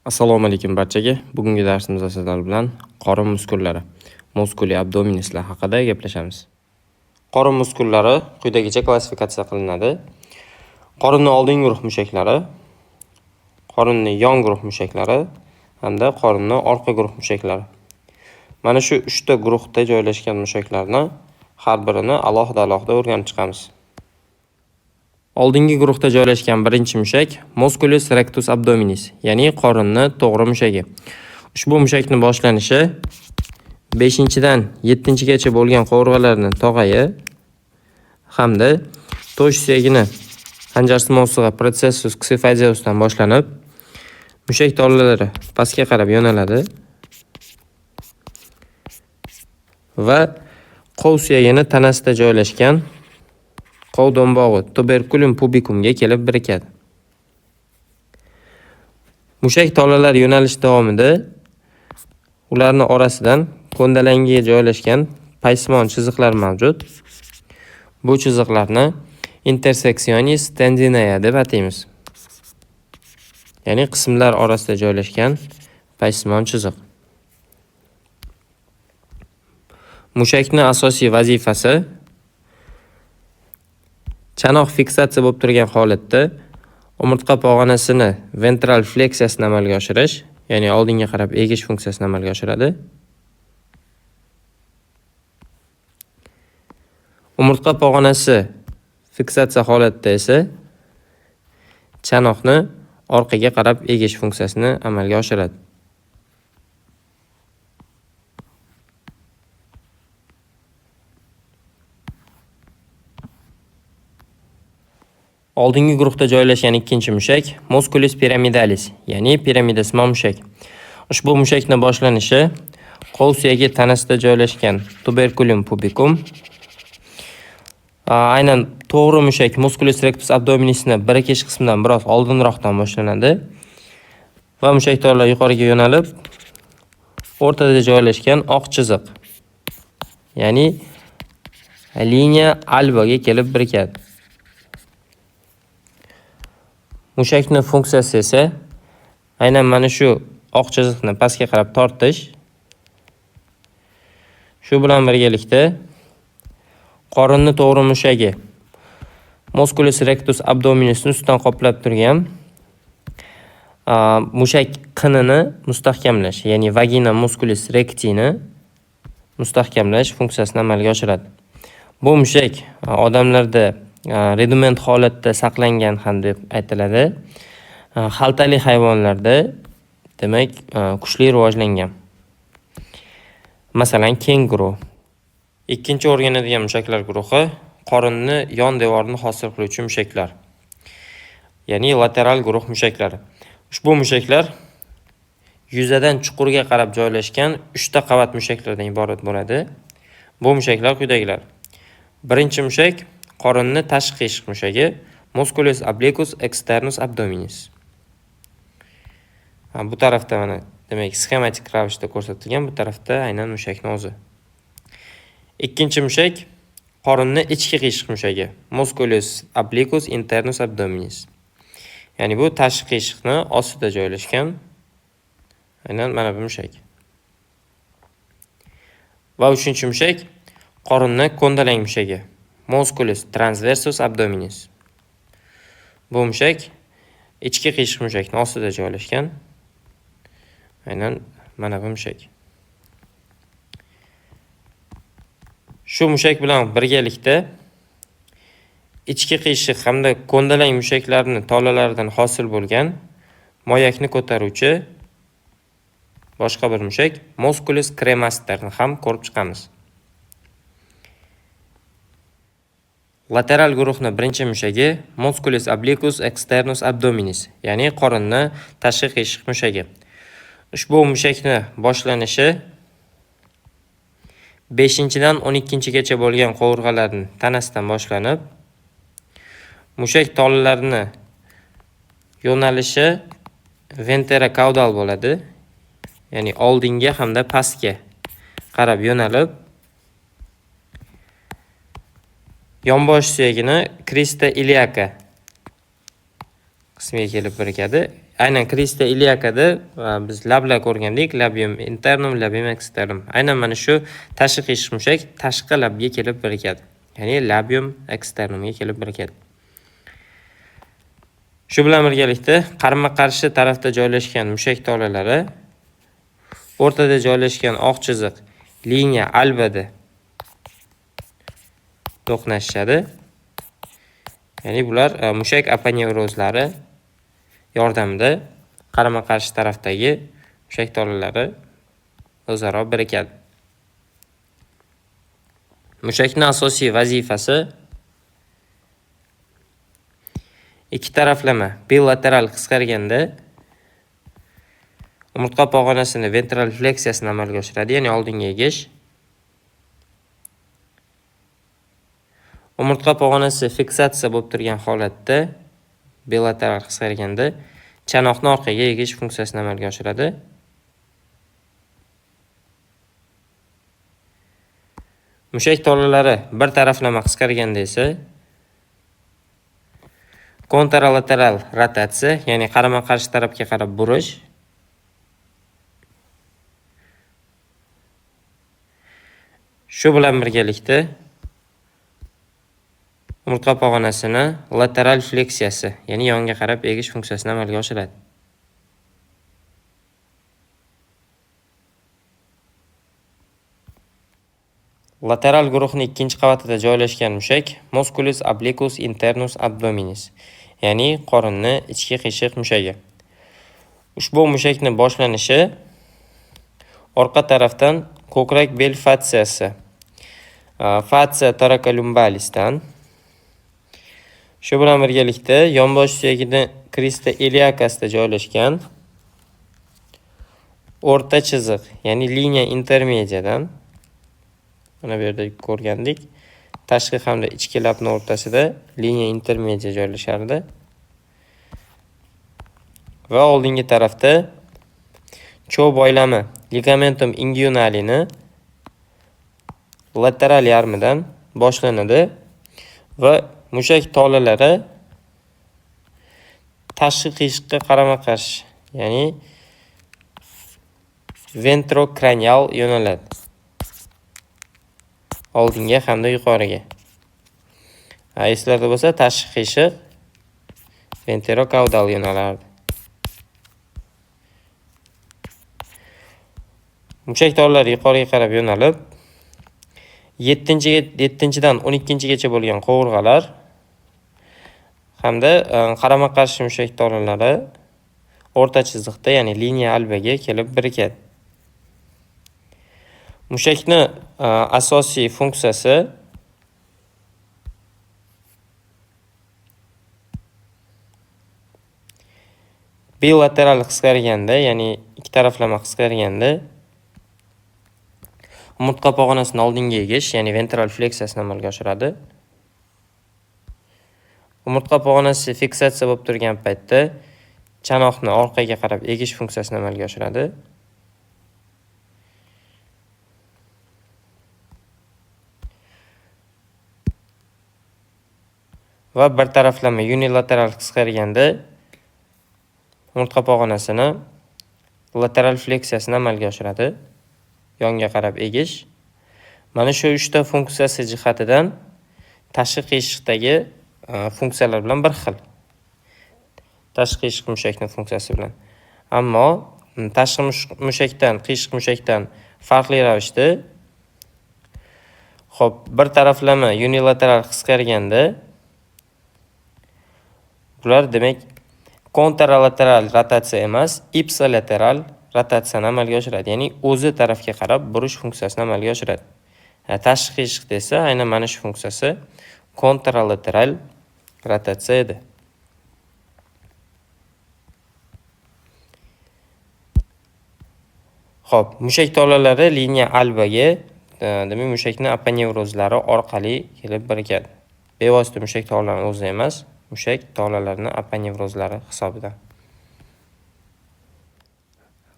Assalomu alaykum barchaga. Bugungi darsimizda sizlar bilan qorin muskullari, musculi abdominislar haqida gaplashamiz. Qorin muskullari quyidagicha klassifikatsiya qilinadi. Qorinni oldingi guruh mushaklari, qorinni yon guruh mushaklari hamda qorinni orqa guruh mushaklari. Mana shu uchta guruhda joylashgan mushaklarni har birini alohida-alohida o'rganib chiqamiz. Oldingi guruhda joylashgan birinchi mushak musculus rectus abdominis, ya'ni qorinni to'g'ri mushagi. Ushbu mushakning boshlanishi 5-dan 7-gacha bo'lgan qovurg'alarning tog'ayi hamda to'sh suyagini xanjarsimon processus xiphoideusdan boshlanib, mushak tolalari pastga qarab yo'naladi va qov suyagini tanasida joylashgan qov do'mbog'i tuberculum pubicumga kelib birikadi. Mushak tolalar yo'nalishi davomida ularni orasidan ko'ndalangiga joylashgan paysimon chiziqlar mavjud. Bu chiziqlarni intersectionis tendinae deb ataymiz. Ya'ni qismlar orasida joylashgan paysimon chiziq. Mushakning asosiy vazifasi chanoq fiksatsiya bo'lib turgan holatda umurtqa pog'onasini ventral fleksiyasini amalga oshirish, ya'ni oldinga qarab egish funksiyasini amalga oshiradi. Umurtqa pog'onasi fiksatsiya holatida esa chanoqni orqaga qarab egish funksiyasini amalga oshiradi. Oldingi guruhda joylashgan ikkinchi mushak musculus pyramidalis, ya'ni piramidasimon mushak. Ushbu mushakning boshlanishi qo'l suyagi tanasida joylashgan tuberculum pubicum. Aynan to'g'ri mushak musculus rectus abdominisni birikish qismidan biroz oldinroqdan boshlanadi va mushak tolalari yuqoriga yo'nalib, o'rtada joylashgan oq chiziq, ya'ni liniya albaga kelib birikadi. Mushakning funksiyasi esa aynan mana shu oq chiziqni pastga qarab tortish. Shu bilan birgalikda qorinni to'g'ri mushagi musculus rectus abdominisni ustidan qoplab turgan mushak qinini mustahkamlash, ya'ni vagina musculus rectini mustahkamlash funksiyasini amalga oshiradi. Bu mushak odamlarda rudiment holatda saqlangan ham deb aytiladi. Xaltali hayvonlarda demak kuchli rivojlangan. Masalan, kenguru. Ikkinchi o'rganadigan mushaklar guruhi qorinni yon devorini hosil qiluvchi mushaklar. Ya'ni lateral guruh mushaklari. Ushbu mushaklar yuzadan chuqurga qarab joylashgan 3 ta qavat mushaklardan iborat bo'ladi. Bu mushaklar quyidagilar. Birinchi mushak qorinni tashqi qiyshiq mushagi musculus obliquus externus abdominis. Bu tarafda mana demak sxematik ravishda ko'rsatilgan, bu tarafda aynan mushakning o'zi. Ikkinchi mushak qorinni ichki qiyshiq mushagi musculus obliquus internus abdominis. Ya'ni bu tashqi qiyshiqni ostida joylashgan aynan mana bu mushak. Va uchinchi mushak qorinni ko'ndalang mushagi musculus transversus abdominis. Bu mushak ichki qiyshiq mushakning ostida joylashgan. Aynan mana bu mushak. Shu mushak bilan birgalikda ichki qiyshiq hamda ko'ndalang mushaklarning tolalaridan hosil bo'lgan moyakni ko'taruvchi boshqa bir mushak musculus cremasterni ham ko'rib chiqamiz. Lateral guruhning birinchi mushagi musculus obliquus externus abdominis, ya'ni qorinni tashqi qiyshiq mushagi. Ushbu mushakning boshlanishi 5-dan 12-gacha bo'lgan qovurg'alarning tanasidan boshlanib, mushak tolalarining yo'nalishi ventrokaudal bo'ladi, ya'ni oldinga hamda pastga qarab yo'nalib, yonbosh suyagini crista iliaca qismiga kelib birikadi. Aynan crista iliacada biz lablar ko'rgandik, labium internum, labium externum. Aynan mana shu tashqi qiyshiq mushak tashqi labga kelib birikadi. Ya'ni labium externumga kelib birikadi. Shu bilan birgalikda qarama-qarshi tarafda joylashgan mushak tolalari o'rtada joylashgan oq chiziq liniya albada to'qnashishadi. Ya'ni bular mushak aponevrozlari yordamida qarama-qarshi tarafdagi mushak tolalari o'zaro birikadi. Mushakning asosiy vazifasi ikki taraflama bilateral qisqarganda umurtqa pog'onasini ventral fleksiyasini amalga oshiradi, ya'ni oldinga egish. Umurtqa pog'onasi fiksatsiya bo'lib turgan holatda bilateral qisqarganda chanoqni orqaga egish funksiyasini amalga oshiradi. Mushak tolalari bir taraflama qisqarganda esa kontralateral rotatsiya, ya'ni qarama-qarshi tarafga qarab burish. Shu bilan birgalikda umurtqa pog'onasini lateral fleksiyasi, ya'ni yonga qarab egish funksiyasini amalga oshiradi. Lateral guruhning ikkinchi qavatida joylashgan mushak musculus obliquus internus abdominis, ya'ni qorinni ichki qiyshiq mushagi. Ushbu mushakning boshlanishi orqa tarafdan ko'krak bel fatsiyasi, fatsiya torakolumbalistdan, shu bilan birgalikda yonbosh suyagini crista iliacasida joylashgan o'rta chiziq, ya'ni liniya intermediadan, mana bu yerda ko'rgandik, tashqi hamda ichki labning o'rtasida liniya intermedia joylashardi. Va oldingi tarafda cho'g' boylami ligamentum inguinalini lateral yarmidan boshlanadi va mushak tolalari tashqi qiyshiqqa qarama-qarshi, ya'ni ventrokranial yo'naladi. Oldinga hamda yuqoriga. Eslarda bo'lsa, tashqi qiyshiq ventrokaudal yo'nalardi. Mushak tolalari yuqoriga qarab yo'nalib, 7-dan 12-gacha bo'lgan qovurg'alar hamda qarama-qarshi mushak tolalari o'rta chiziqda, ya'ni liniya albaga kelib birikadi. Mushakni asosiy funksiyasi bilateral qisqarganda, ya'ni ikki taraflama qisqarganda umurtqa pog'onasini oldinga egish, ya'ni ventral fleksiyasini amalga oshiradi. Umurtqa pog'onasi fiksatsiya bo'lib turgan paytda chanoqni orqaga qarab egish funksiyasini amalga oshiradi. Va bir taraflama unilateral qisqarganda umurtqa pog'onasini lateral fleksiyasini amalga oshiradi. Yonga qarab egish. Mana shu uchta funksiyasi jihatidan tashqi qiyshiqdagi funksiyalar bilan bir xil. Tashqi qiyshiq mushakning funksiyasi bilan. Ammo tashqi mushakdan, qiyshiq mushakdan farqli ravishda, xo'p, bir taraflama unilateral qisqarganda bular demak kontralateral rotatsiya emas, ipsilateral rotatsiyani amalga oshiradi. Ya'ni o'zi tarafga qarab burish funksiyasini amalga oshiradi. Tashqi qiyshiqda esa aynan mana shu funksiyasi kontralateral rotatsiya edi. Xo'p, mushak tolalari liniya albaga, demak mushakning aponevrozlari orqali kelib birikadi. Bevosita mushak tolalarining o'zi emas, mushak tolalarining aponevrozlari hisobidan.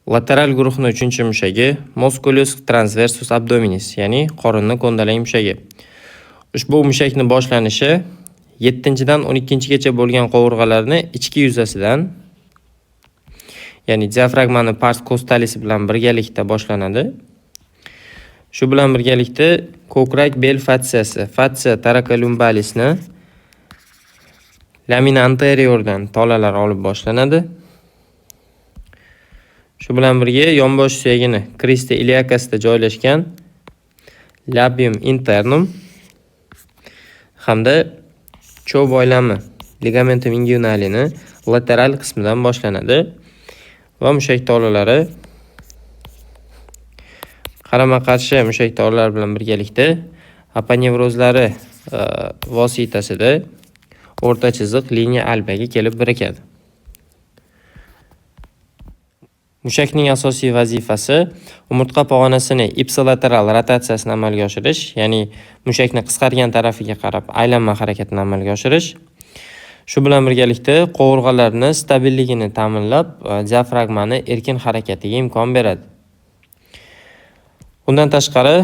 Lateral guruhning 3-mushagi musculus transversus abdominis, ya'ni qorinni ko'ndalang mushagi. Ushbu mushakning boshlanishi 7-dan 12-gacha bo'lgan qovurg'alarni ichki yuzasidan Ya'ni diafragmani pars costalisi bilan birgalikda boshlanadi. Shu bilan birgalikda ko'krak bel fatsiyasi, fatsiya torakolumbalis-ni lamina anteriordan tolalar olib boshlanadi. Shu bilan birga yonbosh suyagini crista iliacasida joylashgan labium internum hamda cho'v boylami ligamentum inguinalini lateral qismidan boshlanadi va mushak tolalari qarama-qarshi mushak tolalari bilan birgalikda aponevrozlari vositasida o'rta chiziq liniya albaga kelib birikadi. Mushakning asosiy vazifasi umurtqa pog'onasini ipsilateral rotatsiyasini amalga oshirish, ya'ni mushakni qisqargan tarafiga qarab aylanma harakatini amalga oshirish. Shu bilan birgalikda qovurg'alarni stabilligini ta'minlab, diafragmani erkin harakatiga imkon beradi. Undan tashqari,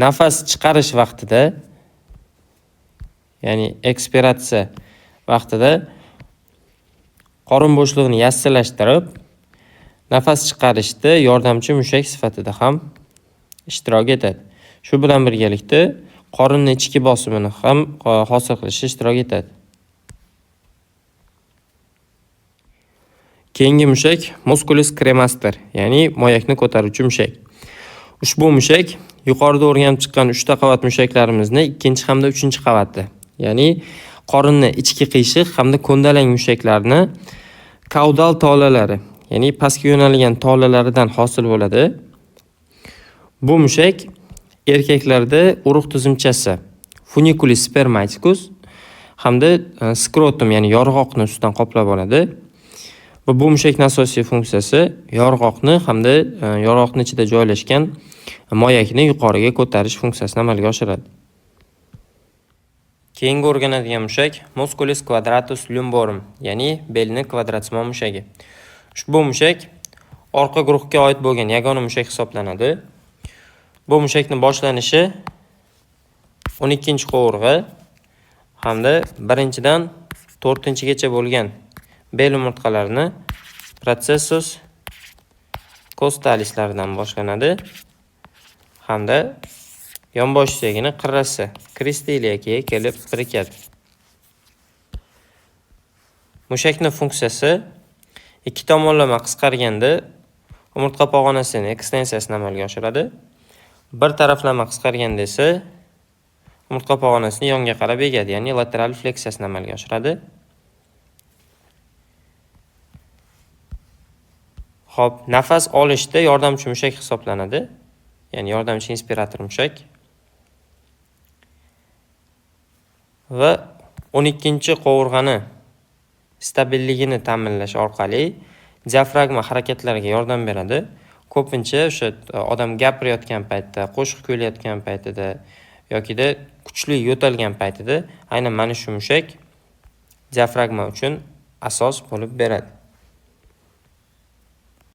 nafas chiqarish vaqtida, ya'ni ekspiratsiya vaqtida qorin bo'shlig'ini yassilashtirib, nafas chiqarishda yordamchi mushak sifatida ham ishtirok etadi. Shu bilan birgalikda qorinni ichki bosimini ham hosil qilishda ishtirok etadi. Keyingi mushak musculus cremaster, ya'ni moyakni ko'taruvchi mushak. Ushbu mushak yuqorida o'rganib chiqqan 3 ta qavat mushaklarimizni 2 hamda 3 qavati, ya'ni qorinni ichki qiyshiq hamda ko'ndalang mushaklarni kaudal tolalari, ya'ni pastga yo'nalgan tolalaridan hosil bo'ladi. Bu mushak erkaklarda urug' tuzumchasi funiculus spermaticus hamda skrotum, ya'ni yorg'oqni ustidan qoplab oladi. Va bu mushakning asosiy funksiyasi yorg'oqni hamda yorg'oqning ichida joylashgan moyakni yuqoriga ko'tarish funksiyasini amalga oshiradi. Keyingi o'rganadigan mushak musculus quadratus lumborum, ya'ni belni kvadratsimon mushagi. Ushbu mushak orqa guruhga oid bo'lgan yagona mushak hisoblanadi. Bu mushakning boshlanishi 12-qovurg'a hamda 1-dan 4-gacha bo'lgan bel umurtqalarini processus costalislaridan boshlanadi hamda yonbosh suyagini qirrasi crista iliacaga kelib birikadi. Mushakning funksiyasi ikki tomonlama qisqarganda umurtqa pog'onasining ekstensiyasini amalga oshiradi. Bir taraflama qisqarganda esa umurtqa pog'onasini yonga qarab egadi, ya'ni lateral fleksiyasini amalga oshiradi. Xo'p, nafas olishda yordamchi mushak hisoblanadi. Ya'ni yordamchi inspirator mushak. Va 12-qovurg'ani stabilligini ta'minlash orqali diafragma harakatlariga yordam beradi. Ko'pincha o'sha odam gapirayotgan paytda, qo'shiq kuylayotgan paytida yokida kuchli yo'talgan paytida aynan mana shu mushak diafragma uchun asos bo'lib beradi.